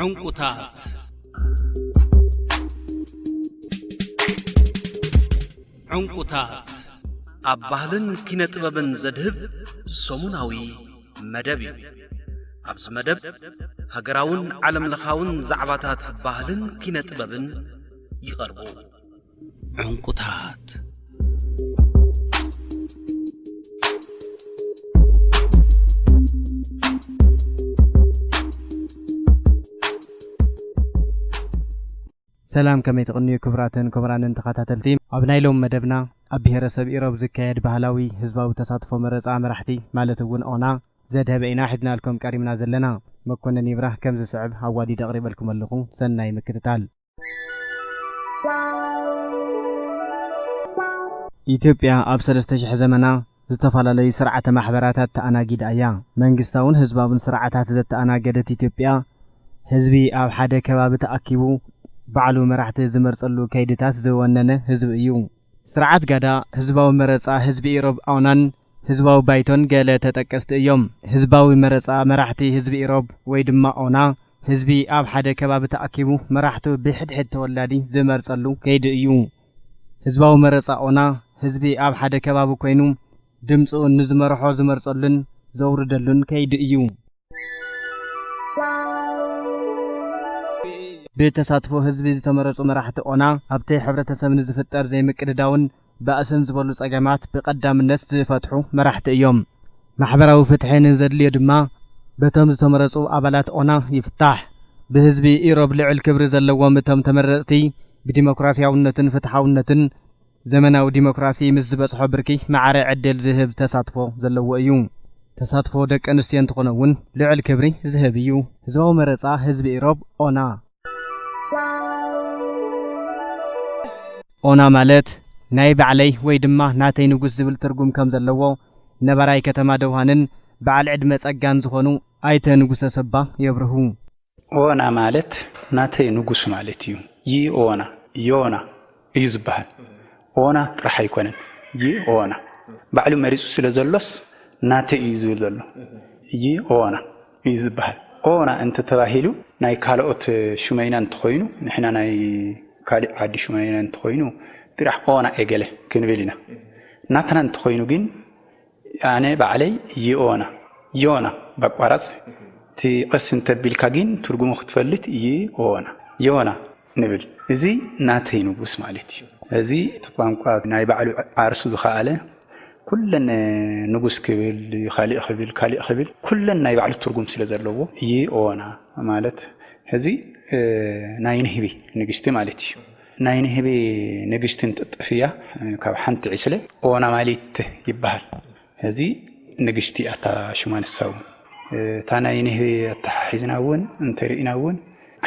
ዕንቁታት። ዕንቁታት። ኣብ ባህልን ኪነ ጥበብን ዘድህብ ሰሙናዊ መደብ እዩ። ኣብዚ መደብ ሃገራውን ዓለምለኻውን ዛዕባታት ባህልን ኪነ ጥበብን ይቐርቡ። ዕንቁታት። ሰላም፣ ከመይ ትቕንዩ ክቡራትን ክቡራንን ተኸታተልቲ? ኣብ ናይ ሎም መደብና ኣብ ብሄረሰብ ኢሮብ ዝካየድ ባህላዊ ህዝባዊ ተሳትፎ መረጻ መራሕቲ ማለት እውን ኦና ዘድሀበ ኢና ሒዝናልኩም ቀሪብና ዘለና። መኮነን ይብራህ ከም ዝስዕብ ኣዋዲድ ኣቕሪበልኩም ኣለኹ። ሰናይ ምክትታል። ኢትዮጵያ ኣብ ሰለስተ ሽሕ ዘመና ዝተፈላለዩ ስርዓተ ማሕበራታት ተኣናጊዳ እያ። መንግስታውን ህዝባውን ስርዓታት ዘተኣናገደት ኢትዮጵያ፣ ህዝቢ ኣብ ሓደ ከባቢ ተኣኪቡ ባዕሉ መራሕቲ ዝመርጸሉ ከይድታት ዝወነነ ህዝቢ እዩ። ስርዓት ጋዳ፣ ህዝባዊ መረጻ ህዝቢ ኢሮብ ኦናን ህዝባዊ ባይቶን ገለ ተጠቀስቲ እዮም። ህዝባዊ መረጻ መራሕቲ ህዝቢ ኢሮብ ወይ ድማ ኦና፣ ህዝቢ ኣብ ሓደ ከባቢ ተኣኪቡ መራሕቱ ብሕድሕድ ተወላዲ ዝመርጸሉ ከይዲ እዩ። ህዝባዊ መረጻ ኦና፣ ህዝቢ ኣብ ሓደ ከባቢ ኮይኑ ድምፅኡ ንዝመርሖ ዝመርጸሉን ዘውርደሉን ከይዲ እዩ። ብተሳትፎ ህዝቢ ዝተመረጹ መራሕቲ ኦና ኣብቲ ሕብረተሰብ ንዝፍጠር ዘይምቅድዳውን ባእስን ዝበሉ ጸገማት ብቐዳምነት ዝፈትሑ መራሕቲ እዮም። ማሕበራዊ ፍትሒ ንዘድልዮ ድማ በቶም ዝተመረጹ ኣባላት ኦና ይፍታሕ። ብህዝቢ ኢሮብ ልዑል ክብሪ ዘለዎም እቶም ተመረጽቲ ብዲሞክራሲያውነትን ፍትሓውነትን ዘመናዊ ዲሞክራሲ ምስ ዝበጽሖ ብርኪ ማዕረ ዕድል ዝህብ ተሳትፎ ዘለዎ እዩ። ተሳትፎ ደቂ ኣንስትዮ እንተኾነ እውን ልዑል ክብሪ ዝህብ እዩ። ህዝባዊ መረጻ ህዝቢ ኢሮብ ኦና። ኦና ማለት ናይ ባዕለይ ወይ ድማ ናተይ ንጉስ ዝብል ትርጉም ከም ዘለዎ ነባራይ ከተማ ደውሃንን በዓል ዕድመ ጸጋን ዝኾኑ ኣይተ ንጉሰ ሰባ የብርሁ። ኦና ማለት ናተይ ንጉስ ማለት እዩ። ይኦና፣ ዮና እዩ ዝበሃል። ኦና ጥራሕ ኣይኮነን። ይኦና ባዕሉ መሪጹ ስለ ዘሎስ ናተይ እዩ ዝብል ዘሎ። ይኦና እዩ ዝበሃል። ኦና እንተተባሂሉ ናይ ካልኦት ሹመይና እንተኾይኑ፣ ንሕና ናይ ካልእ ዓዲ ሹመይና እንተኾይኑ ጥራሕ ኦና ኤገለ ክንብል ኢና። ናትና እንተኾይኑ ግን ኣነ ባዕለይ ይኦና፣ ዮና፣ በቋራጽ እቲ ቀስ እንተቢልካ ግን ትርጉሙ ክትፈልጥ ይኦና፣ ዮና ንብል። እዚ ናተይ ንጉስ ማለት እዩ። እዚ እቲ ቋንቋ ናይ ባዕሉ ዓርሱ ዝኸኣለ ኩለን ንጉስ ክብል፣ ካሊእ ክብል፣ ካሊእ ክብል ኩለን ናይ ባዕሉ ትርጉም ስለ ዘለዎ ይኦና ማለት እዚ ናይ ንህቢ ንግስቲ ማለት እዩ። ናይ ንህቢ ንግስቲ እንትጥፍያ ካብ ሓንቲ ዕስለ ኦና ማሊት ይበሃል። እዚ ንግስቲ ኣታ ሽማ ንሳ እውን። እታ ናይ ንህቢ ኣተሓሒዝና እውን እንተርኢና እውን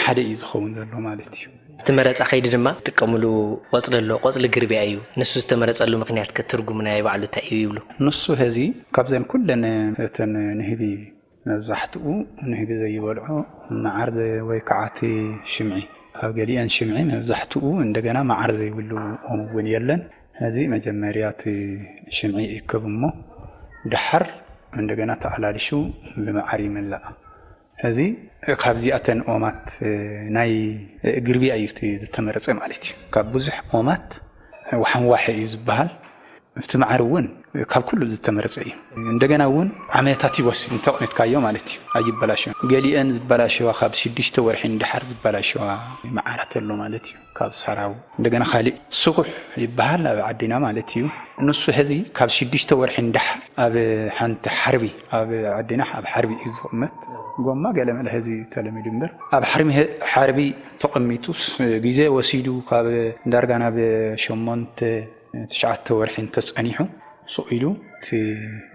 ሓደ እዩ ዝኸውን ዘሎ ማለት እዩ። እቲ መረጻ ከይዲ ድማ ትጥቀምሉ ቆጽሊ ኣሎ፣ ቆጽሊ ግርቢያ እዩ። ንሱ ዝተመረጸሉ ምኽንያት ከ ትርጉሙ ናይ ባዕሉ እንታይ እዩ ይብሉ? ንሱ ሀዚ ካብዘን ኩለን እተን ንህቢ መብዛሕትኡ ንህቢ ዘይበልዖ መዓር ዘ-፣ ወይ ከዓ እቲ ሽምዒ፣ ካብ ገሊአን ሽምዒ መብዛሕትኡ እንደገና መዓር ዘይብሉ እውን የለን። እዚ መጀመርያ እቲ ሽምዒ ይእከብ እሞ ደሓር እንደገና ተዓላሊሹ ብመዓር ይምላእ። እዚ ካብዚኣተን ኦማት ናይ ግርቢያ እዩ እቲ ዝተመረጸ ማለት እዩ። ካብ ብዙሕ ኦማት ዋሓንዋሐ እዩ ዝበሃል። እቲ መዓር እውን ካብ ኩሉ ዝተመረጸ እዩ። እንደገና እውን ዓመታት ይወስድ እንተቕሚጥካዮ ማለት እዩ። ኣይበላሸወን። ገሊአን ዝበላሸዋ ካብ ሽዱሽተ ወርሒ ንደሓር ዝበላሸዋ መዓራት ኣሎ ማለት እዩ። ካብ ሰራው እንደገና ካሊእ ስኩሕ ይበሃል ኣብ ዓድና ማለት እዩ። ንሱ ሕዚ ካብ ሽዱሽተ ወርሒ ንደሓር ኣብ ሓንቲ ሓርቢ፣ ኣብ ዓድና ኣብ ሓርቢ እዩ ዝቕመጥ። ጎማ ገለ መለ ሕዚ ተለሚዱ እምበር ኣብ ሓርሚ፣ ሓርቢ ተቐሚጡስ ግዜ ወሲዱ ካብ ዳርጋ ናብ ሸሞንተ ትሽዓተ ወርሒ እንተጸኒሑ፣ ሱቕ ኢሉ እቲ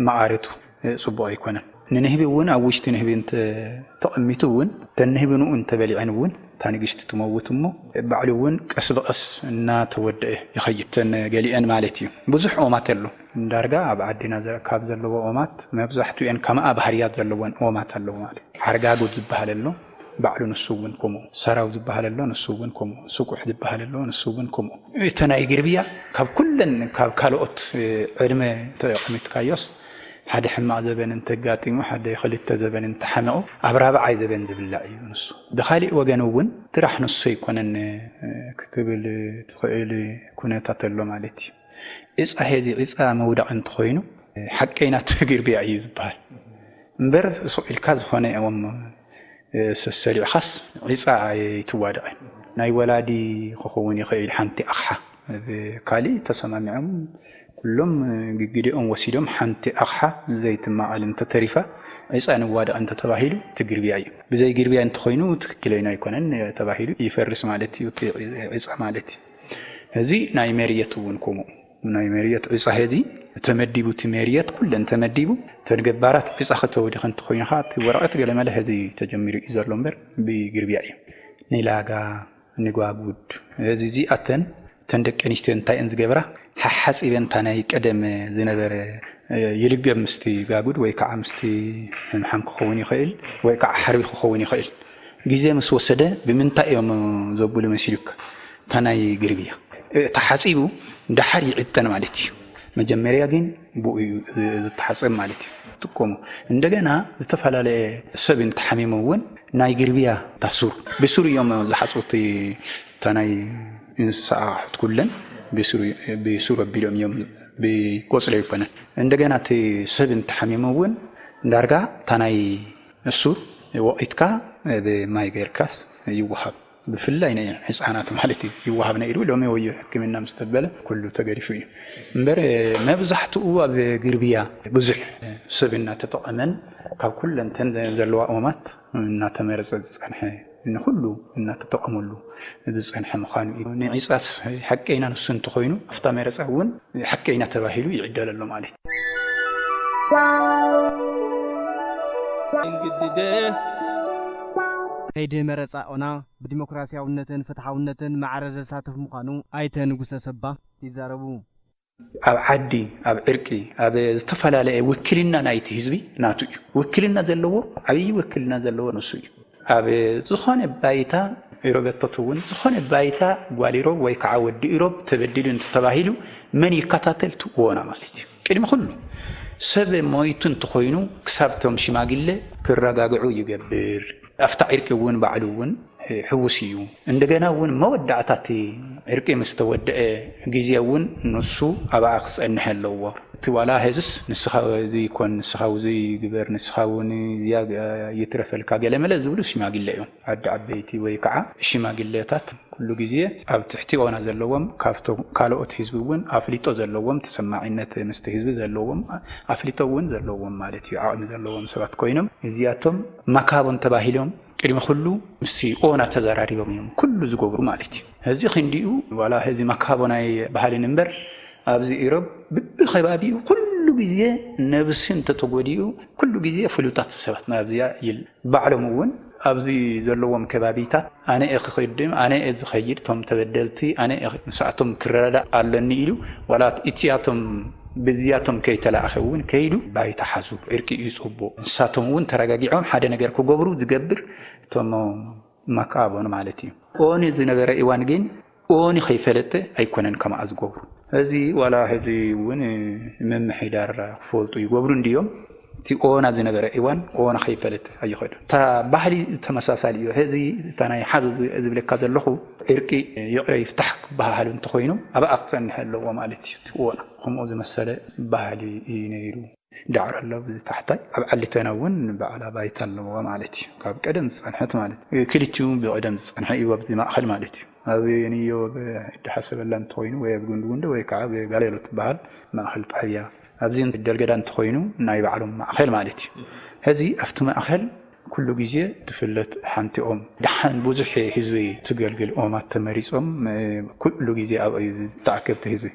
መቓረቱ ጽቡቕ ኣይኮነን። ንንህቢ እውን ኣብ ውሽጢ ንህቢ እንተ ተቐሚጡ እውን፣ እተን ንህቢ ንኡ እንተበሊዐን እውን፣ እታ ንግስቲ ትመውት እሞ፣ ባዕሉ እውን ቀስ ብቐስ እናተወደአ ይኸይድ። እተን ገሊአን ማለት እዩ። ብዙሕ ኦማት ኣሎ። ዳርጋ ኣብ ዓድና ዘ-፣ ካብ ዘለዎ ኦማት መብዛሕትኡ እየን ከምኣ ባህርያት ዘለወን ኦማት ኣለዎ ማለት እዩ። ሓርጋጉ ዝበሃል ኣሎ። ባዕሉ ንሱ እውን ከምኡ፣ ሰራው ዝበሃል ኣሎ፣ ንሱ እውን ከምኡ፣ ስቁሕ ዝበሃል ኣሎ፣ ንሱ እውን ከምኡ። እቲ ናይ ግርብያ ካብ ኩለን፣ ካብ ካልኦት፣ እ፣ ዕድመ ተቐሚጥካዮስ፣ ሓደ ሕማቕ ዘበን እንተጋጢሙ፣ ሓደ ክልተ ዘበን እንተሓመቑ፣ ኣብ ራብዓይ ዘበን ዝብላዕ እዩ ንሱ። ብኻሊእ ወገን እውን ጥራሕ ንሱ ኣይኮነን፣ እ፣ ክትብል ትኽእል ኩነታት ኣሎ ማለት እዩ። ዕጻ ሄዚ ዕጻ መውዳቕ እንተኾይኑ፣ ሓቀይና እቲ ግርብያ እዩ ዝበሃል። እምበር ስቕ ኢልካ ዝኾነ እዮም፣ እ፣ ሰሰሪዕኻስ ዕጻ ኣይትዋደቕን። ናይ ወላዲ ክኸውን ይኽእል፣ ሓንቲ ኣቕሓ። ብ-፣ ካሊእ ተሰማሚዖም ኩሎም ግግዲኦም ወሲዶም ሓንቲ ኣቕሓ ዘይትማቐል እንተተሪፋ፣ ዕጻ ንዋደቕ እንተተባሂሉ፣ እቲ ግርብያ እዩ። ብዘይ ግርብያ እንተኾይኑ፣ ትክክለይና ኣይኮነን ተባሂሉ ይፈርስ ማለት እዩ፣ እቲ ዕጻ ማለት እዩ። እዚ ናይ መርየት እውን ከምኡ። ናይ መርየት ዕጻ ሄዚ ተመዲቡ፣ እቲ መርየት ኩለን ተመዲቡ፣ እተን ገባራት ዕጻ ከተወዲኸ እንተኾይኑ ኸዓ፣ እቲ ወረቐት ገለመለ ሄዚ ተጀሚሩ እዩ ዘሎ እምበር፣ ብግርብያ እዩ። ንላጋ፣ ንጓጉድ፣ ሄዚ እዚኣተን፣ እተን ደቂ ኣንስትዮ እንታይ እየን ዝገብራ? ሓሓጺበን እታ ናይ ቀደም ዝነበረ፣ እ፣ ይልገም ምስቲ ጋጉድ ወይ ከዓ ምስቲ ሕምሓም ክኸውን ይኽእል፣ ወይ ከዓ ሓርቢ ክኸውን ይኽእል። ግዜ ምስ ወሰደ ብምንታይ እዮም ዘብሉ መሲሉካ? እታ ናይ ግርብያ። እ፣ ተሓጺቡ ደሓር ይዕጠን ማለት እዩ። መጀመርያ ግን ብኡ እዩ ዝ-፣ ዝተሓጸብ ማለት እዩ። ትጥቀሙ። እንደገና ዝተፈላለየ ሰብ እንተሓሚሙ እውን ናይ ግርብያ ታሱር። ብሱር እዮም ዝሓጽቡ እቲ፣ እታ ናይ እንስሳ ኣቑሑት ኩለን ብሱር፣ ብሱር ኣቢሎም እዮም፣ ብቆጽሊ ኣይኮነን። እንደገና እቲ ሰብ እንተሓሚሙ እውን ዳርጋ እታ ናይ እሱር ወቒትካ ብማይ ገይርካስ ይወሃብ። ብፍላይ ናይ ህጻናት ማለት እዩ፣ ይወሃብ ነይሩ። ሎሚ ወዮ ሕክምና ምስ ተበለ ኩሉ ተገዲፉ እዩ። እምበር መብዛሕትኡ ኣብ ግርብያ ብዙሕ ሰብ እናተጠቐመን ካብ ኩለን እተን ዘለዋ እዋማት እናተመረጸ ዝጸንሐ፣ ንኹሉ እናተጠቐመሉ ዝጸንሐ ምዃኑ እዩ። ንዒጻስ ሓቀይና ንሱ እንተኾይኑ፣ ኣብታ መረጻ እውን ሓቀይና ተባሂሉ ይዕደል ኣሎ ማለት እዩ። እንግድደ። ከይዲ መረፃ ኦና ብዲሞክራሲያውነትን ፍትሓውነትን ማዕረ ዘሳትፍ ምዃኑ ኣይተ ንጉሰ ሰባ ይዛረቡ። ኣብ ዓዲ፣ ኣብ ዕርቂ፣ ኣብ ዝተፈላለየ ውክልና ናይቲ ህዝቢ ናቱ እዩ። ውክልና ዘለዎ፣ ዓብዪ ውክልና ዘለዎ ንሱ እዩ። ኣብ ዝኾነ ባይታ፣ ኢሮበቶት እውን፣ ዝኾነ ባይታ ጓል ኢሮብ ወይ ከዓ ወዲ ኢሮብ ተበዲሉ እንተተባሂሉ፣ መን ይከታተል? እቲ ኦና ማለት እዩ። ቅድሚ ኩሉ ሰብ ሞይቱ እንተኾይኑ፣ ክሳብ እቶም ሽማግለ ክረጋግዑ ይገብር። ኣብታ ዕርቂ እውን ባዕሉ እውን ሕውስ እዩ። እንደገና እውን መወዳእታ እቲ ዕርቂ ምስ ተወደአ ግዜ እውን ንሱ ኣብኣ ክጸንሕ ኣለዎ። እቲ ዋላ ሄዝስ ንስኻ እዚ ይኮን፣ ንስኻ እዚ ግበር፣ ንስኻ እውን እዚኣ ይትረፈልካ ገለ መለ ዝብሉ ሽማግለ እዮም። ዓዲ ዓበይቲ ወይ ከዓ ሽማግለታት ኩሉ ግዜ ኣብ ትሕቲ ኦና ዘለዎም፣ ካብቶም ካልኦት ህዝቢ እውን ኣፍሊጦ ዘለዎም፣ ተሰማዒነት ምስቲ ህዝቢ ዘለዎም፣ ኣፍሊጦ እውን ዘለዎም ማለት እዩ፣ ዓቕሚ ዘለዎም ሰባት ኮይኖም፣ እዚኣቶም መካቦን ተባሂሎም ቅድሚ ኩሉ ምስቲ ኦና ተዘራሪቦም እዮም ኩሉ ዝገብሩ ማለት እዩ። እዚ ክንዲኡ ዋላ እዚ መካቦ ናይ ባህልን እምበር፣ ኣብዚ ኢሮብ ብብኸባቢኡ ኩሉ ግዜ ነብሲ እንተተጎዲኡ ኩሉ ግዜ ፍሉጣት ሰባት ናብዚኣ ይል-፣ ባዕሎም እውን ኣብዚ ዘለዎም ከባቢታት ኣነ እየ ክቕድም፣ ኣነ እየ ዝኸይድ፣ እቶም ተበደልቲ ኣነ እየ ንሳቶም ክረዳዳእ ኣለኒ ኢሉ፣ ዋላ እቲኣቶም ብዚያቶም ከይተላእኸ እውን ከይዱ ባይታ ሓዙ፣ ዕርቂ እዩ ጽቡቕ። ንሳቶም እውን ተረጋጊዖም ሓደ ነገር ክገብሩ ዝገብር እቶም መካቦን ማለት እዩ። ኦኒ ዝነበረ እዋን ግን ኦኒ ከይፈለጠ ኣይኮነን ከምኣ ዝገብሩ። እዚ ዋላ ሕዚ እውን ምምሕዳር ክፈልጡ ይገብሩ እንድዮም። እቲ ኦና ዝነበረ እዋን ኦና ከይፈለጠ ኣይኸዱን። እታ ባህሊ ተመሳሳሊ እዩ። ሕዚ እታ ናይ ሓዙ ዝ-፣ ዝብለካ ዘለኹ ዕርቂ ይቕረ ይፍታሕ ክበሃሃሉ እንተኾይኑ ኣብኣ ክጸንሕ ኣለዎ ማለት እዩ። እቲ ኦና ከምኡ ዝመሰለ ባህሊ እዩ ነይሩ። ዳዕሮ ኣሎ ብዚ ታሕታይ። ኣብ ዓሊተና እውን በዓል ኣባይቲ ኣለዎ ማለት እዩ። ካብ ቀደም ዝጸንሐት ማለት እዩ። ክልቲኡ ብቐደም ዝጸንሐ እዩ ኣብዚ ማእኸል ማለት እዩ። ኣብ ንዮ ብድሓሰበላ እንተኾይኑ ወይ ኣብ ጉንዲ ጉንዲ ወይ ከዓ ብጋሌሎ ትበሃል ማእኸል ጣብያ። ኣብዚ ደልገዳ እንተኾይኑ ናይ ባዕሎም ማእኸል ማለት እዩ። ሕዚ ኣብቲ ማእኸል ኩሉ ግዜ ትፍለጥ ሓንቲ ኦም። ደሓን ብዙሕ ህዝቢ ትገልግል ኦማት ተመሪጾም፣ እ፣ ኩሉ ግዜ ኣብኡ እዩ ዝተኣከብ እቲ ህዝቢ።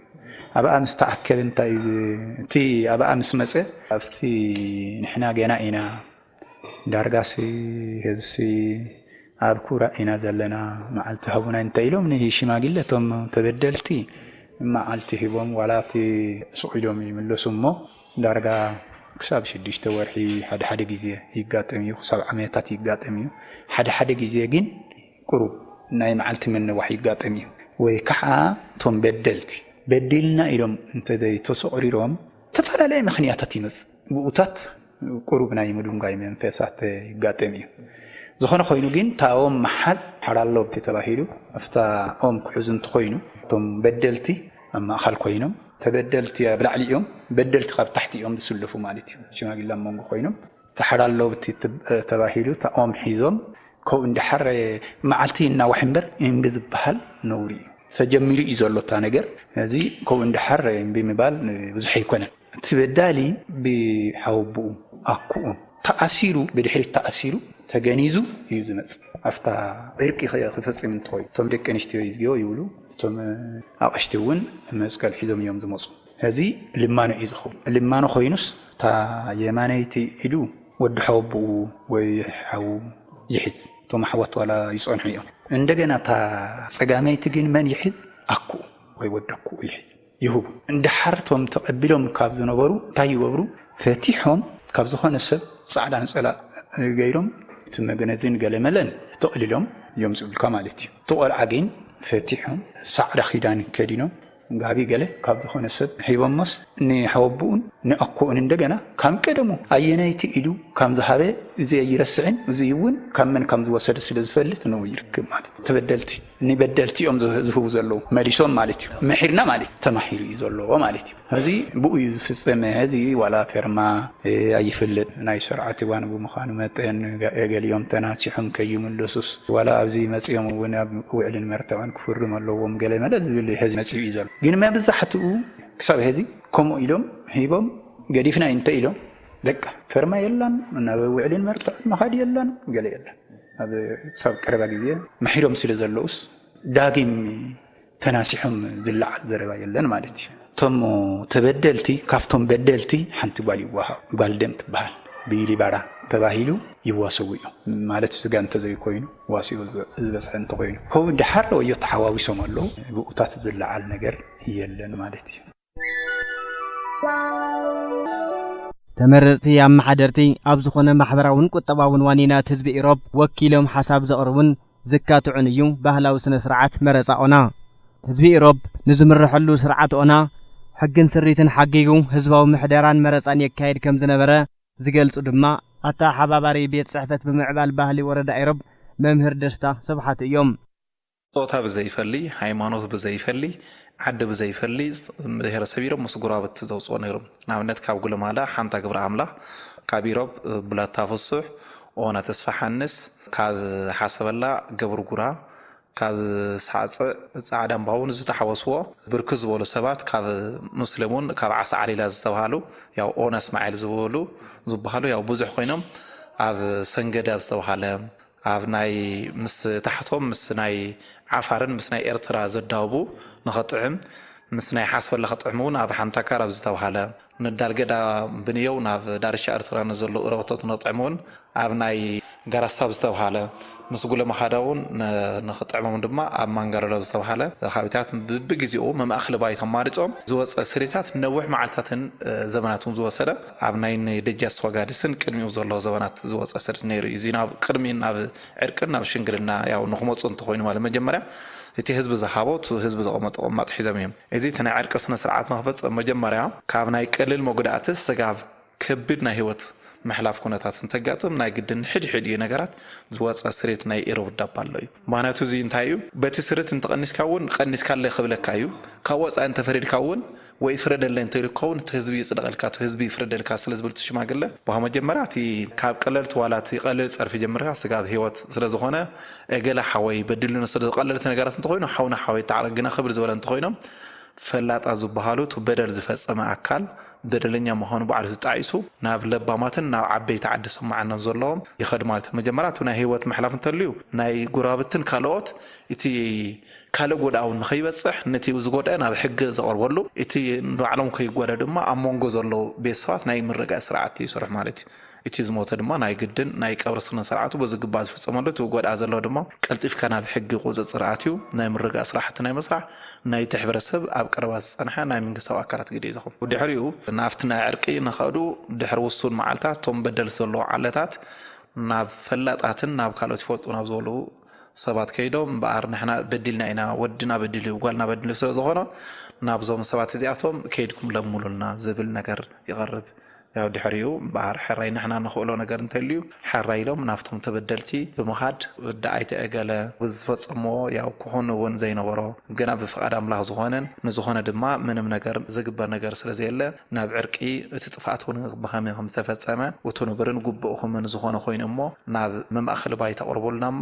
ኣብኣ ምስ ተኣከበ እንታይ እዩ ዝ-፣ እቲ ኣብኣ ምስ መጸ፣ ኣብቲ ንሕና ገና ኢና፣ ዳርጋሲ ህዝሲ ኣብ ኩራ ኢና ዘለና፣ መዓልቲ ሃቡና እንተ ኢሎም ንሽማግለ እቶም ተበደልቲ መዓልቲ ሂቦም ዋላ እቲ ስቕ ኢሎም ይምለሱ እሞ፣ ዳርጋ ክሳብ ሽዱሽተ ወርሒ ሓደ ሓደ ግዜ ይጋጠም እዩ፣ ክሳብ ዓመታት ይጋጠም እዩ። ሓደ ሓደ ግዜ ግን ቁሩብ ናይ መዓልቲ ምንዋሕ ይጋጠም እዩ። ወይ ከዓ እቶም በደልቲ በዲልና ኢሎም እንተዘይተሰቑሪሮም፣ ዝተፈላለየ ምኽንያታት ይመጽእ። ብኡታት ቁሩብ ናይ ምድንጓይ መንፈሳት ይጋጠም እዩ። ዝኾነ ኮይኑ ግን እታ ኦም መሓዝ ሓራሎ ብቲ ተባሂሉ ኣብታ ኦም ክሕዙ እንተኾይኑ እቶም በደልቲ ኣብ ማእኸል ኮይኖም ተበደልቲ ኣብ ላዕሊ እዮም፣ በደልቲ ካብ ታሕቲ እዮም ዝስለፉ ማለት እዩ። ሽማግለ ኣብ መንጎ ኮይኖም ተሓዳለውቲ ተባሂሉ እታ ኦም ሒዞም ከው እንድሓር መዓልቲ እናዋሕ እምበር እምቢ ዝበሃል ነውሪ እዩ። ተጀሚሩ እዩ ዘሎ እታ ነገር። እዚ ከው እንድሓር እምቢ ምባል ብዙሕ ኣይኮነን። እቲ በዳሊ ብሓወብኡ ኣኩኡ ተኣሲሩ፣ ብድሕሪት ተኣሲሩ ተገኒዙ እዩ ዝመጽእ። ኣብታ ዕርቂ ክፈጽም እንተኾዩ እቶም ደቂ ኣንስትዮ ይዝግዮ ይብሉ፣ እቶም ኣቕሽቲ እውን መስቀል ሒዞም እዮም ዝመጹ። እዚ ልማኖ እዩ ዝኸውን። ልማኖ ኮይኑስ እታ የማነይቲ ኢዱ ወዲ ሓወብኡ ወይ ሓው ይሕዝ። እቶም ኣሕዋት ዋላ ይጸንሑ እዮም። እንደገና እታ ጸጋመይቲ ግን መን ይሕዝ? ኣኩኡ ወይ ወዲ ኣኩኡ ይሕዝ። ይህቡ። እንድሓር እቶም ተቐቢሎም ካብ ዝነበሩ እንታይ ይገብሩ? ፈቲሖም ካብ ዝኾነ ሰብ ጻዕዳ ነጸላ ገይሮም እቲ መገነዝን ገለመለን ተቕሊሎም የምጽኡልካ ማለት እዩ። እቲ ቆልዓ ግን ፈቲሖም ጻዕዳ ኪዳን ከዲኖም ጋቢ ገለ ካብ ዝኾነ ሰብ ሂቦሞስ ንሓወብኡን ንኣኮኡን እንደገና ካብ ቀደሙ ኣየነይቲ ኢዱ ከም ዝሃበ እዚ ኣይረስዕን። እዚ እውን ካብ መን ከም ዝወሰደ ስለ ዝፈልጥ ንኡ ይርክብ ማለት እዩ። ተበደልቲ ንበደልቲ እዮም ዝህ- ዝህቡ ዘለዉ መሊሶም ማለት እዩ። መሒርና ማለት እዩ። ተማሒሩ እዩ ዘለዎ ማለት እዩ። እዚ ብኡ እዩ ዝፍጸም። እዚ ዋላ ፌርማ እ፣ ኣይፍለጥ ናይ ስርዓት እዋን ብምዃኑ መጠን ገ- ገሊኦም ተናሲሖም ከይምለሱስ ዋላ ኣብዚ መጺኦም እውን ኣብ ውዕልን መርትዖን ክፍርም ኣለዎም ገለ መለ ዝብል ሕዚ መጺኡ እዩ ዘሎ። ግን መብዛሕትኡ ክሳብ ሕዚ ከምኡ ኢሎም ሂቦም ገዲፍና እዩ እንተ ኢሎም በቃ ፌርማ የላን፣ ናብ ውዕልን መርትዖን መኻድ የላን፣ ገለ የለን። ኣብ ክሳብ ቀረባ ግዜ መሒሮም ስለ ዘለውስ ዳግም ተናሲሖም ዝለዓል ዘረባ የለን ማለት እዩ። እቶም ተበደልቲ ካብቶም በደልቲ ሓንቲ ጓል ይዋሃብ፣ ጓል ደም ትበሃል ብኢሊባራ ተባሂሉ ይዋሰቡ እዮም ማለት ስጋ እንተዘይኮይኑ ዋሲኡ ዝበ- ዝበዝሐ እንተኮይኑ ከው ድሓር ወዮ ተሓዋዊሶም ኣለዉ። ብኡታት ዝለዓል ነገር የለን ማለት እዩ። ተመረፅቲ ኣመሓደርቲ ኣብ ዝኾነ ማሕበራውን ቁጠባውን ዋኒናት ህዝቢ ኢሮብ ወኪሎም ሓሳብ ዘቕርቡን ዝካትዑን እዩ ባህላዊ ስነ ስርዓት መረፃ ኦና። ህዝቢ ኢሮብ ንዝምርሐሉ ስርዓት ኦና ሕግን ስሪትን ሓጊጉ ህዝባዊ ምሕደራን መረፃን የካየድ ከም ዝነበረ ዝገልፁ ድማ ኣተሓባባሪ ቤት ፅሕፈት ብምዕባል ባህሊ ወረዳ ኢሮብ መምህር ደስታ ስብሓት እዮም። ጾታ ብዘይፈሊ፣ ሃይማኖት ብዘይፈሊ፣ ዓዲ ብዘይፈሊ ብሄረሰብ ኢሮብ ምስ ጉራብቲ ዘውፅኦ ነይሩ። ንኣብነት ካብ ጉለማዳ ሓንታ ግብረ ኣምላኽ፣ ካብ ኢሮብ ብላታ ፍሱሕ፣ ኦና ተስፋ ሓንስ፣ ካብ ሓሰበላ ገብሩ ጉራ፣ ካብ ሳዕፅዕ ፃዕዳ እምባውን ዝተሓወስዎ ብርክት ዝበሉ ሰባት ካብ ሙስሊም እውን ካብ ዓሳ ዓሊላ ዝተባሃሉ ያው ኦና እስማዒል ዝበሉ ዝበሃሉ ያው ብዙሕ ኮይኖም ኣብ ሰንገደ ኣብ ዝተባሃለ ኣብ ናይ ምስ ታሕቶም ምስ ናይ ዓፋርን ምስ ናይ ኤርትራ ዘዳውቡ ንኸጥዕም ምስ ናይ ሓስበላ ከጥዕም እውን ኣብ ሓንታካር ኣብ ዝተባሃለ ንዳልገዳ ብንየው ናብ ዳርሻ ኤርትራ ንዘለዉ እረብቶት ንኸጥዕም እውን ኣብ ናይ ጋራስታ ኣብ ዝተባሃለ ምስ ጉለ መኻዳ እውን ንኸጥዕሞም ድማ ኣብ ማንጋሎሎ ኣብ ዝተባሃለ ከባቢታት ብብግዜኡ መማእኽሊ ባይታ ኣማሪጾም ዝወፀ ስሪታት ነዊሕ መዓልታትን ዘመናትን ዝወሰደ ኣብ ናይ ደጃስ ወጋድስን ቅድሚኡ ዘሎ ዘበናት ዝወፀ ስሪት ነይሩ እዩ። እዚ ናብ ቅድሚ ናብ ዕርቅን ናብ ሽንግልና ያው ንክመፁ እንተኮይኑ ማለት መጀመርያ እቲ ህዝቢ ዝሃቦ እቲ ህዝቢ ዘቐመጦ ቐማጥ ሒዞም እዮም። እዚ እቲ ናይ ዕርቂ ስነ ስርዓት ንክፈፀም መጀመርያ ካብ ናይ ቀልል መጉዳእቲ ስጋብ ከቢድ ናይ ህይወት ምሕላፍ ኩነታት እንተጋጥም ናይ ግድን ሕድሕድ እዩ ነገራት ዝወፀ ስሬት ናይ ኢሮብ ዳባ ኣሎ እዩ። ምክንያቱ እዚ እንታይ እዩ? በቲ ስርት እንተቐኒስካ እውን ቀኒስካለይ ክብለካ እዩ። ካብ ወፃኢ እንተፈሪድካ እውን ወይ ፍረደለይ እንተኢሉ ክኸውን እቲ ህዝቢ ይፅደቐልካ፣ እቲ ህዝቢ ይፍረደልካ ስለ ዝብል እቲ ሽማግለ ብኻ መጀመርያ እቲ ካብ ቀለልቲ ዋላ እቲ ቀልል ፀርፊ ጀምርካ ስጋብ ህይወት ስለ ዝኾነ ገለ ሓወይ በድሉኒ ስለ ቀለልቲ ነገራት እንተኮይኑ ሓውና ሓወይ ተዓረቅ ግና ክብር ዝበለ እንተኮይኖም ፈላጣ ዝበሃሉ እቲ በደል ዝፈፀመ ኣካል በደለኛ ምዃኑ ባዕሉ ተጣዒሱ ናብ ለባማትን ናብ ዓበይቲ ዓዲ ስምዓናን ዘለዎም ይኸድ ማለት እዩ። መጀመርያ እቲ ናይ ህይወት ምሕላፍ እንተልዩ ናይ ጉራብትን ካልኦት እቲ ካልእ ጎድኣውን ንኸይበፅሕ ነቲ ዝጎድአ ናብ ሕጊ ዘቕርበሉ እቲ ንባዕሎም ከይጎደ ድማ ኣብ መንጎ ዘለዉ ቤተሰባት ናይ ምርጋእ ስርዓት ይሰርሑ ማለት እዩ። እቲ ዝሞተ ድማ ናይ ግድን ናይ ቀብሪ ስነ ስርዓቱ ብዝግባእ ዝፍፀመሉ እቲ ጎድኣ ዘሎ ድማ ቀልጢፍካ ናብ ሕጊ ቁፅፅር ኣትዩ ናይ ምርጋእ ስራሕቲ ናይ መስራሕ ናይቲ ሕብረተሰብ ኣብ ቀረባ ዝፀንሐ ናይ መንግስታዊ ኣካላት ግደ እዩ ዝኸውን። ድሕሪኡ ናብቲ ናይ ዕርቂ ንኸዱ ድሕሪ ውሱን መዓልታት እቶም በደልቲ ዘለዉ ዓለታት ናብ ፈላጣትን ናብ ካልኦት ይፈልጡ ናብ ዝበሉ ሰባት ከይዶም እምበኣር ንሕና በዲልና ኢና፣ ወድና በዲሉ እዩ፣ ጓልና በዲሉ ስለ ዝኾነ ናብዞም ሰባት እዚኣቶም ከይድኩም ለምኑልና ዝብል ነገር ይቐርብ። ያው ድሕሪኡ እምበኣር ሕራይ ንሕና ንኽእሎ ነገር እንተልዩ፣ ሕራይ ኢሎም ናብቶም ተበደልቲ ብምኻድ፣ ወዲ ኣይተ እገለ ብዝፈጸምዎ ያው ክኾን እውን ዘይነበሮ፣ ግና ብፍቓድ ኣምላኽ ዝኾነን ንዝኾነ ድማ ምንም ነገር ዝግበር ነገር ስለ ዘየለ፣ ናብ ዕርቂ፣ እቲ ጥፍኣት እውን ብኸመይ ከም ዝተፈጸመ፣ እቲ ንቡርን ግቡእኩምን ዝኾነ ኮይኑ እሞ ናብ መማእኸሊ ባይታ ኣቕርቡልና እሞ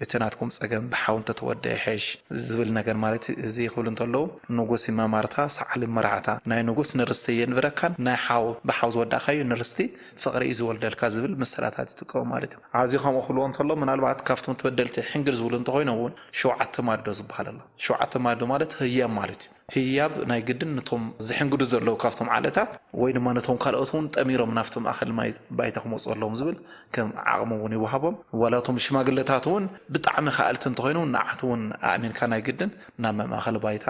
እቲ ናትኩም ጸገም ብሓው እንተተወደአ ይሕሽ ዝብል ነገር ማለት እዚ ክብሉ እንተለዉ፣ ንጉስ ይመማርታ ሰዓሊ መራሕታ፣ ናይ ንጉስ ንርስቲ የንብረካን ናይ ሓው ብሓው ዝወዳእካዮ ንርስቲ ፍቕሪ እዩ ዝወልደልካ ዝብል ምሰላታት ይጥቀሙ ማለት እዩ። ኣብዚ ከምኡ ክብልዎ እንተሎ ምናልባት ካብቶም ተበደልቲ ሕንግር ዝብሉ እንተኾይኖም እውን ሸውዓተ ማዶ ዝበሃል ኣሎ። ሸውዓተ ማዶ ማለት ህያብ ማለት እዩ። ህያብ ናይ ግድን ነቶም ዝሕንግዱ ዘለዉ ካብቶም ዓለታት ወይ ድማ ነቶም ካልኦት እውን ጠሚሮም ናብቲ ማእኸል ማይ ባይታ ክመፁ ኣለዎም ዝብል ከም ዓቕሚ እውን ይወሃቦም። ዋላ እቶም ሽማግለታት እውን ብጣዕሚ ከኣልቲ እንተኾይኑ ንዓት እውን ኣእሚንካ ናይ ግድን ናብ ማእኸል ባይታ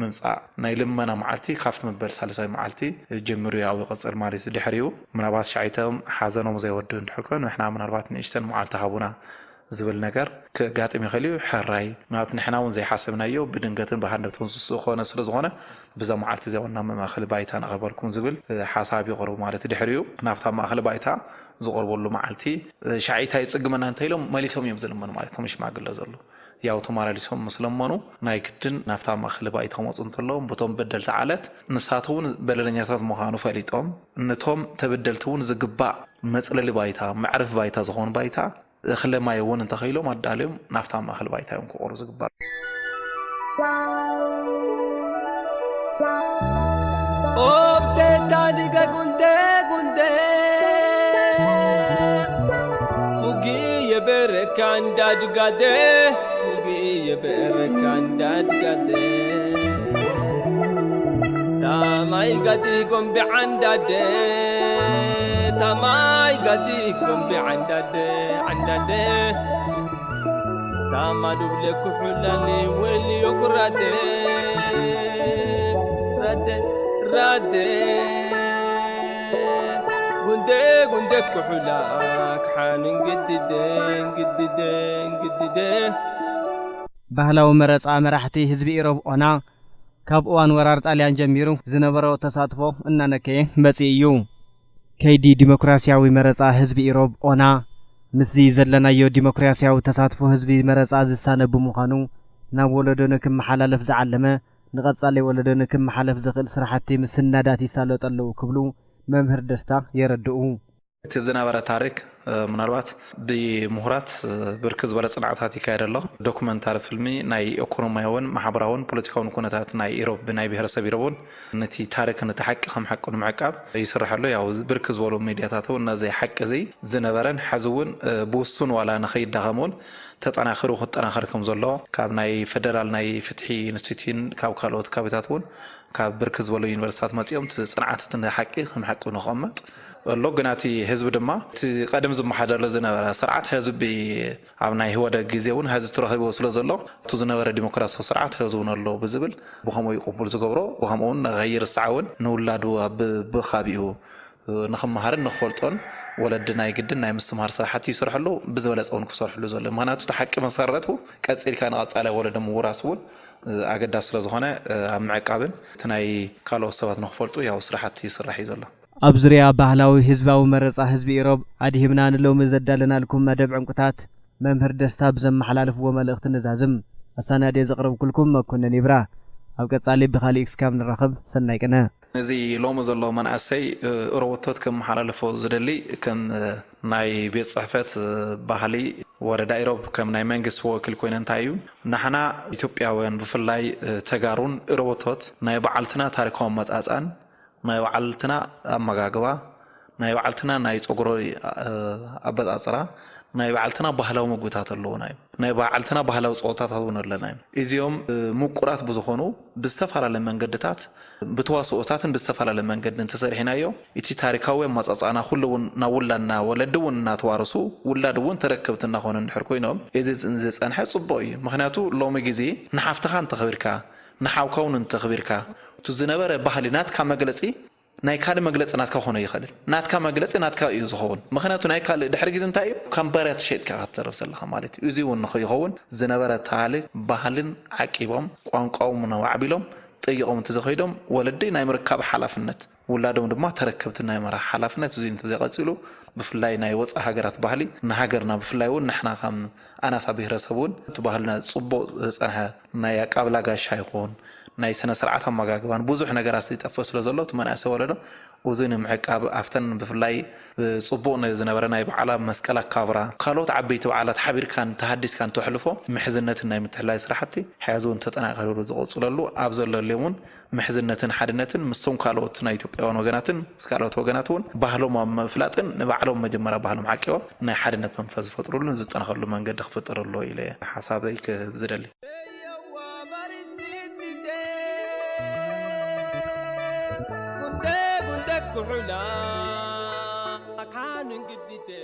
ምምፃእ ናይ ልመና መዓልቲ ካብቲ መበል ሳልሳይ መዓልቲ ጀሚሩ ያው ይቕፅል ማለት እዩ። ድሕሪኡ ምናልባት ሻይቶም ሓዘኖም ዘይወዱ እንድሕር ኮይኑ ንሕና ምናልባት ንእሽተን መዓልቲ ሃቡና ዝብል ነገር ክጋጥም ይኽእል እዩ። ሕራይ ምናልባት ንሕና እውን ዘይሓሰብናዮ ብድንገትን ብሃንደብትን ዝኮነ ስለ ዝኾነ ብዛ መዓልቲ እዚኣ እውን ናብ ማእኸል ባይታ ነቕርበልኩም ዝብል ሓሳብ ይቕርቡ ማለት እዩ። ድሕሪኡ ናብታ ማእኸል ባይታ ዝቐርበሉ መዓልቲ ሻይታ ይፅግመና እንተ ኢሎም መሊሶም እዮም ዝልመኑ ማለት እዮም ሽማግለ ዘሎ ያው ተመላሊሶም ምስ ለመኑ ናይ ግድን ናብታ ማእኸል ባይታ ክመፁ እንተለዎም በቶም በደልቲ ዓለት ንሳቶም እውን በደለኛታት ምዃኑ ፈሊጦም ነቶም ተበደልቲ እውን ዝግባእ መፅለሊ ባይታ መዕረፊ ባይታ ዝኾኑ ባይታ እኽለ ማይ እውን እንተኸኢሎም ኣዳልዮም ናብታ ማእኸል ባይታ እዮም ክቐሩ ዝግበር። ኦብቴታ ዲገ ጉንዴ ጉንዴ ፉጊ የበረካ እንዳድጋዴ ፉጊ የበረካ እንዳድጋዴ ታማይ ጋዲ ጎምቢ ዓንዳዴ ታማይ ጋዲ ጎምቢ ዓንዳዴ ዓንዳዴ ታማ ዱብለ ኩሑላሊ ወልዮ ኩራዴ ራዴ ራዴ ጉንዴ ጉንዴ ኩሑላ ክሓንን ግድዴ ግድዴ ግድዴ ባህላዊ መረፃ መራሕቲ ህዝቢ ኢሮብ ኦና ካብ እዋን ወራር ጣልያን ጀሚሩ ዝነበሮ ተሳትፎ እናነከየ መፂኡ እዩ። ከይዲ ዲሞክራሲያዊ መረፃ ህዝቢ ኢሮብ ኦና ምስዚ ዘለናዮ ዲሞክራሲያዊ ተሳትፎ ህዝቢ መረፃ ዝሳነ ብምዃኑ ናብ ወለዶ ንክመሓላለፍ ዝዓለመ ንቐፃሊ ወለዶ ንክመሓለፍ ዝኽእል ስራሕቲ ምስናዳት ይሳለጡ ኣለዉ ክብሉ መምህር ደስታ የረድኡ። እቲ ዝነበረ ታሪክ ምናልባት ብምሁራት ብርክ ዝበለ ፅንዓታት ይካየድ ኣሎ። ዶኩመንታሪ ፍልሚ ናይ ኢኮኖሚያውን ማሕበራውን ፖለቲካውን ኩነታት ናይ ኢሮብ ናይ ብሄረሰብ ኢሮብ እውን ነቲ ታሪክ ነቲ ሓቂ ከም ሓቂ ንምዕቃብ ይስርሐሉ። ያው ብርክ ዝበሉ ሚድያታት እውን ነዚ ሓቂ እዚ ዝነበረን ሕዚ እውን ብውሱን ዋላ ንኸይዳኸም እውን ተጠናኺሩ ክጠናኸር ከም ዘሎ ካብ ናይ ፌደራል ናይ ፍትሒ ኢንስቲትዩትን ካብ ካልኦት ከባቢታት እውን ካብ ብርክ ዝበሉ ዩኒቨርሲታት መፂኦም እቲ ፅንዓት እቲ ሓቂ ከም ሓቂ ንክቕመጥ ኣሎ። ግና እቲ ህዝቢ ድማ እቲ ቀደም ዝመሓደረሉ ዝነበረ ስርዓት ህዝቢ ኣብ ናይ ህወደግ ግዜ እውን ህዝቢ ትረኺብዎ ስለ ዘሎ እቲ ዝነበረ ዲሞክራሲያዊ ስርዓት ህዝቢ እውን ኣሎ ብዝብል ብኸምኡ እዩ ቅቡል ዝገብሮ። ብኸምኡ እውን ከይርሳዕ እውን ንውላዱ ኣብ ብኻቢኡ ንኽመሃርን ንኽፈልጦን ወለዲ ናይ ግድን ናይ ምስትምሃር ስራሕቲ ይሰርሐሉ ብዝበለፀ እውን ክሰርሕሉ ዘሎ ምክንያቱ እቲ ሓቂ መሰረቱ ቀፂልካ ንቐፃላይ ወለዶ ምውራስ እውን ኣገዳሲ ስለ ዝኾነ ኣብ ምዕቃብን እቲ ናይ ካልኦት ሰባት ንኽፈልጡ ያው ስራሕቲ ይስራሕ እዩ ዘሎ። ኣብ ዙርያ ባህላዊ ህዝባዊ መረፃ ህዝቢ ኢሮብ ኣድሂብና ንሎሚ ዘዳለናልኩም መደብ ዕንቁታት መምህር ደስታ ብዘመሓላለፍዎ መልእኽቲ ንዛዝም። ኣሳናድየ ዘቕረብኩልኩም መኮነን ይብራ። ኣብ ቀፃሊ ብኻሊእ ክስካብ ንራኸብ ሰናይ ቅነ። ነዚ ሎሚ ዘሎ መንእሰይ ሮቦቶት ከመሓላልፎ ዝደሊ ከም ናይ ቤት ፅሕፈት ባህሊ ወረዳ ኢሮብ ከም ናይ መንግስቲ ወኪል ኮይነ እንታይ እዩ ንሕና ኢትዮጵያውያን ብፍላይ ተጋሩን ሮቦቶት ናይ በዓልትና ታሪካዊ ኣመፃፅኣን ናይ በዓልትና ኣመጋግባ ናይ በዓልትና ናይ ፀጉሪ ኣበፃፅራ ናይ በዓልትና ባህላዊ ምግብታት ኣለዉና እዩ ናይ በዓልትና ባህላዊ ፀወታታት እውን ኣለና እዩ እዚኦም ምቁራት ብዝኾኑ ብዝተፈላለየ መንገድታት ብተዋስኦታትን ብዝተፈላለየ መንገድን ተሰሪሕናዮ እቲ ታሪካዊ ኣመፃፅኣና ኩሉ እውን ናብ ውላድና ወለዲ እውን እናተዋረሱ ውላድ እውን ተረከብቲ እናኾኑ እንድሕር ኮይኖም እዚ ዝፀንሐ ፅቡቕ እዩ ምክንያቱ ሎሚ ግዜ ንሓፍትኻ እንተኽቢርካ ንሓውካ እውን እንተኽቢርካ እቲ ዝነበረ ባህሊ ናትካ መግለፂ ናይ ካልእ መግለፂ ናትካ ክኾኖ ይኽእል ናትካ መግለፂ ናትካ እዩ ዝኸውን ምኽንያቱ ናይ ካልእ ድሕሪ ግዜ እንታይ እዩ ከም ባርያ ተሸይጥካ ክትተርፍ ዘለኻ ማለት እዩ እዚ እውን ንኸይኸውን ዝነበረ ታሪክ ባህልን ዓቂቦም ቋንቋኦም ኣዕቢሎም ጠይቖም እንተዘኸይዶም ወለዲ ናይ ምርካብ ሓላፍነት ውላዶም ድማ ተረከብቲ ናይ ምራሕ ሓላፍነት እዚ እንተዘይቀፂሉ፣ ብፍላይ ናይ ወፃኢ ሃገራት ባህሊ ንሃገርና፣ ብፍላይ እውን ንሕና ከም ኣናሳ ብሄረሰብ እውን እቲ ባህልና ፅቡቕ ዝፀንሐ ናይ ኣቃብላ ጋሻ ይኹን ናይ ስነ ስርዓት ኣመጋግባን ብዙሕ ነገራት ይጠፍእ ስለ ዘሎ፣ እቲ መናእሰይ ወለዶ እዚ ንምዕቃብ ኣብተን ብፍላይ ፅቡቕ ዝነበረ ናይ በዓላ መስቀል ኣካብራ፣ ካልኦት ዓበይቲ በዓላት ሓቢርካን ተሃዲስካን ተሕልፎ ምሕዝነትን ናይ ምትሕላይ ስራሕቲ ሕያዝ እውን ተጠናኺሩ ዝቕፅለሉ ኣብ ዘለሉ እውን ምሕዝነትን ሓድነትን ምስቶም ካልኦት ናይ ኢትዮጵያውያን ወገናትን ምስ ካልኦት ወገናት እውን ባህሎም ኣብ ምፍላጥን ንባዕሎም መጀመርያ ባህሎም ዓቂቦም ናይ ሓድነት መንፈስ ዝፈጥሩሉን ዝጠናኸርሉ መንገዲ ክፍጠር ኣሎ ኢለ ሓሳበይ ክህብ ዝደሊ። Gunde gunde kuhula, kanun gidite.